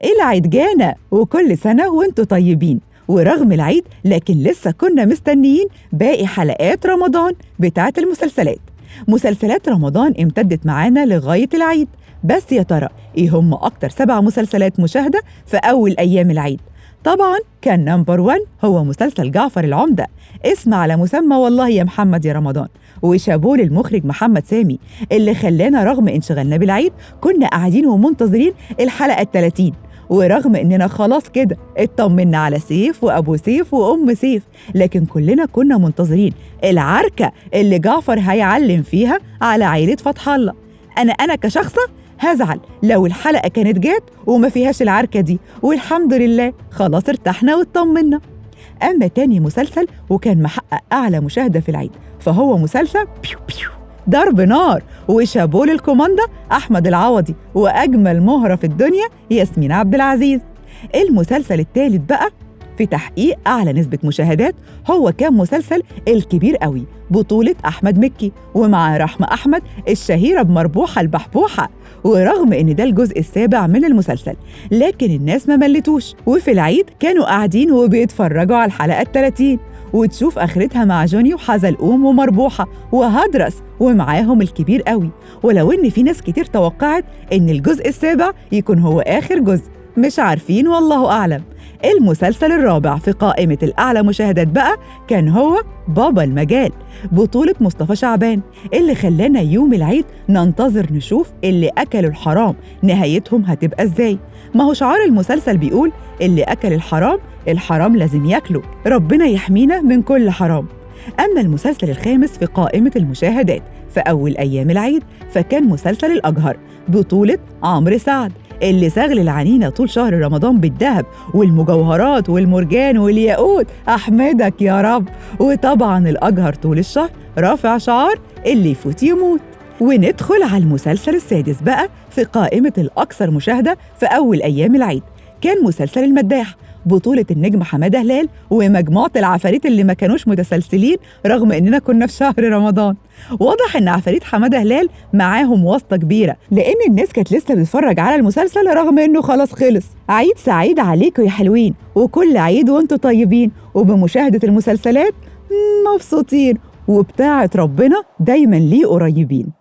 العيد جانا وكل سنة وانتوا طيبين. ورغم العيد لكن لسه كنا مستنيين باقي حلقات رمضان بتاعة المسلسلات. مسلسلات رمضان امتدت معانا لغاية العيد، بس يا ترى ايه هم أكتر 7 مسلسلات مشاهدة في أول أيام العيد؟ طبعا كان number 1 هو مسلسل جعفر العمدة، اسم على مسمى والله يا محمد يا رمضان. وشابوه للمخرج محمد سامي اللي خلانا رغم انشغالنا بالعيد كنا قاعدين ومنتظرين الحلقة 30، ورغم اننا خلاص كده اطمنا على سيف وابو سيف وام سيف، لكن كلنا كنا منتظرين العركة اللي جعفر هيعلم فيها على عائلة فتح الله. انا كشخصة هزعل لو الحلقة كانت جات وما فيهاش العركة دي، والحمد لله خلاص ارتحنا واطمنا. أما تاني مسلسل وكان محقق أعلى مشاهدة في العيد فهو مسلسل بيو بيو ضرب نار، وشابوه للكوماندا أحمد العوضي وأجمل مهرة في الدنيا ياسمين عبد العزيز. المسلسل الثالث بقى في تحقيق أعلى نسبة مشاهدات هو كان مسلسل الكبير قوي، بطولة أحمد مكي ومع رحمة أحمد الشهيرة بمربوحة البحبوحة. ورغم إن ده الجزء السابع من المسلسل لكن الناس ما ملتوش، وفي العيد كانوا قاعدين وبيتفرجوا على الحلقة 30 وتشوف آخرتها مع جوني وحزلقوم ومربوحة وهدرس ومعاهم الكبير قوي. ولو إن في ناس كتير توقعت إن الجزء السابع يكون هو آخر جزء، مش عارفين والله أعلم. المسلسل الرابع في قائمة الأعلى مشاهدات بقى كان هو بابا المجال، بطولة مصطفى شعبان، اللي خلانا يوم العيد ننتظر نشوف اللي أكلوا الحرام نهايتهم هتبقى إزاي. ما هو شعار المسلسل بيقول اللي أكل الحرام الحرام لازم ياكله، ربنا يحمينا من كل حرام. أما المسلسل الخامس في قائمة المشاهدات في أول أيام العيد فكان مسلسل الأجهر، بطولة عمرو سعد اللي سغل العنينة طول شهر رمضان بالذهب والمجوهرات والمرجان والياقوت، أحمدك يا رب. وطبعا الأجهر طول الشهر رافع شعار اللي يفوت يموت. وندخل على المسلسل السادس بقى في قائمة الأكثر مشاهدة في أول أيام العيد، كان مسلسل المداح، بطولة النجم حمادة هلال ومجموعة العفاريت اللي ما كانوش متسلسلين رغم إننا كنا في شهر رمضان. واضح إن عفاريت حمادة هلال معاهم واسطة كبيرة، لأن الناس كانت لسه بتتفرج على المسلسل رغم إنه خلاص خلص. عيد سعيد عليكم يا حلوين، وكل عيد وانتم طيبين، وبمشاهدة المسلسلات مبسوطين، وبتاعة ربنا دايما ليه قريبين.